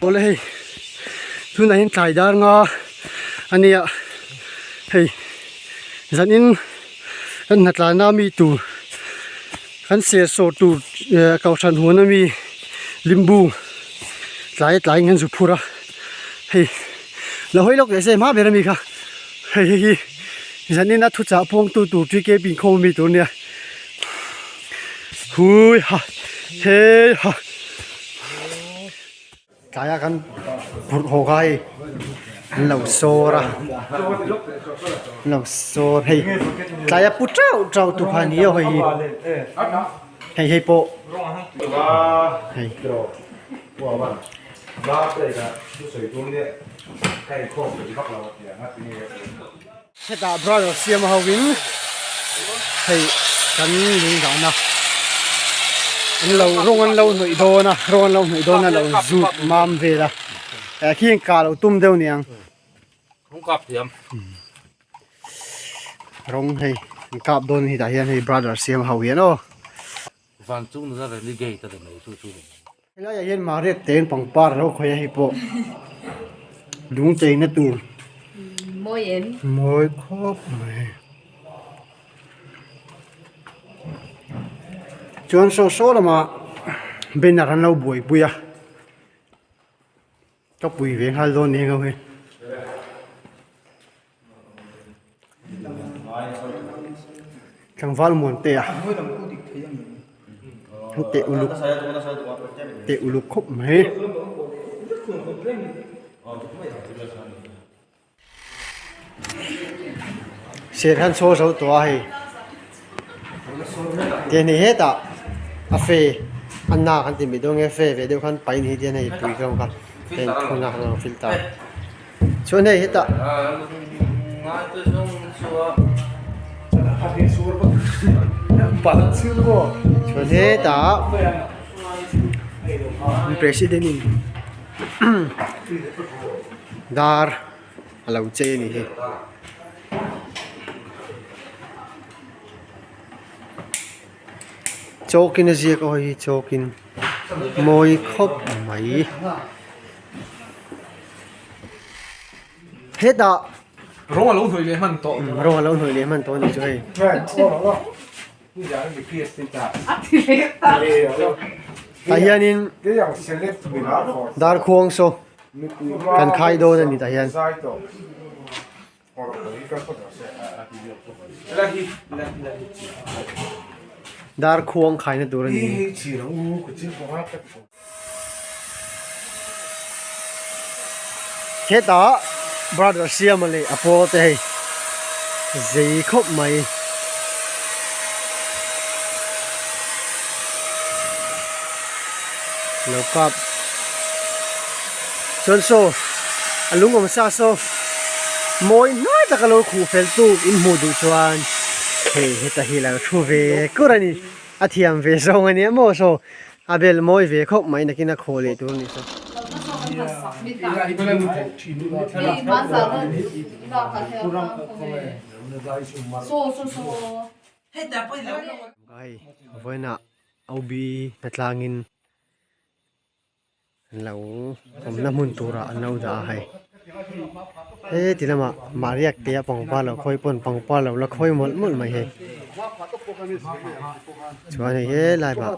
Awle hei tunah hian tlai dar nga a nia hei zanin kan hnatlana mi tur kan ser sawr tur eh kohhran huan ami limbu tlai tlaiin kan zu phur a hei la hawi lawk leh se hma ber ami kha hei hei hi zanin a thuchah pawngtu tur TKP inkhawm ami tur ania hui ha hei ha. Tlaia kan phurh haw kha hei an lo sawr a an lo sawr hei tlaia pu teuh teuh tu kha ni aw hei hi hei hei pawh hei. Hetah brother siam ho in hei kan lung dahna an lo rawng an lo hnawih dawn a rawng an lo hnawih dawn a lo zut mam vel a eh khi kah loh tum deuh niang rawng kap thiam rawng hei an kap dawn a ni tah hian hei brother siam ho hian aw van chung nula renegade a ni mai chu chu ni. Helaiah hian Mariak tein pangpar a lo khawih a hei pawh lung cheina tur Mawi em? Mawi khawp mai. Chuan saw saw lamah banner an lo buaipui a ka pui ve nghal dawn eng ho hi. Tlangval muan te a an teh uluk teh uluk khawp mai. Ser han saw zo tawh a hei tiang hi hetah a fe a nak an ti mai dawn nge fe ve deuh khan paih a ni hi tiang hei pui zawng kha heng thun a filter. Chuan hei hetah chuan hetah president in dar a lo chei a ni hi. Chawkin a ziak a hawi hi chawkin mawi khawp mai. Hetah rawng a lo hnawih leh hman tawh rawng a lo hnawih leh hman tawh a nih chu hei tah hianin darkhuang saw kan khai dawn a ni tah hian. Darkhuang khaina tur a ni. Hetah brother Siama leh a pawl te hei zei khawp mai. Lo kap chuan saw a lung awm sa saw mawi hnai taka lo khuh fel tuk in hmuh duh chuan hei heta hi lo thu ve kur a ni a thiam ve zawng a nia maw saw a bel mawi ve khawp mai nakin a khaw leh tur a nih saw. Vawiinah Obi hnatlangin an lo awmna hmun turah an lo dah a hei heti lamah mahriak te a pangpar lo khawi pawn pangpar lo la khawi mawlh mawlh mai hei chuan hei helai ah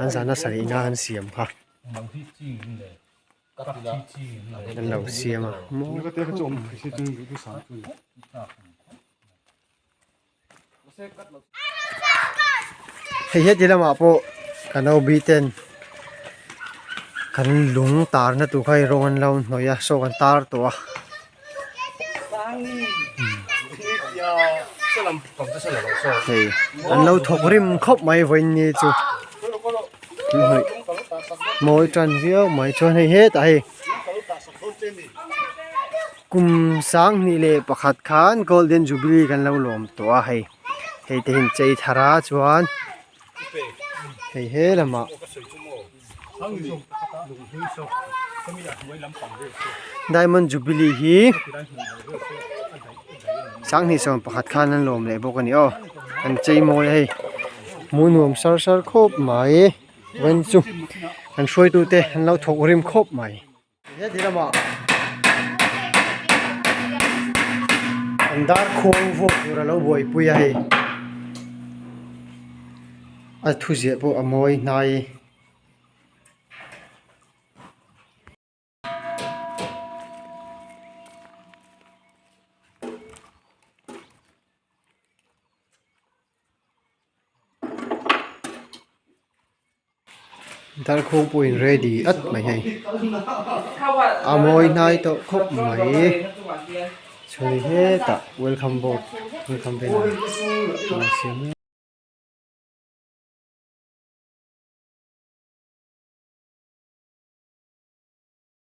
an zahna sarih na an siam kha an lo siam a mawi khawp mai. Hei heti lamah pawh kan OB ten kan lung tarna tur kha hei rawng an lo hnawih a saw kan tar tawh a. Hei an lo thawk rim khawp mai vawiin ni chu hnawih mawi tan viau mai chuan hei hetah hei. Kum 21 khan Golden Jubilee kan lo lawm tawh a hei hei te hian chei thar a chuan hei he lamah Diamond Jubilee hi 2011 khan an lawm leh bawk a ni aw an chei mawi a hei hmuh nuam sar sar khawp mai. Vawiin chu kan hruaitute an lo thawk rim khawp mai. Heti lamah an dar khuang vuak tur a lo buaipui a hei a thuziah pawh a mawi hnai. Darkhawng pawh in ready at mai hei a mawi hnai tawh khawp mai chhun hetah welcome board welcome banner a lo siam mek.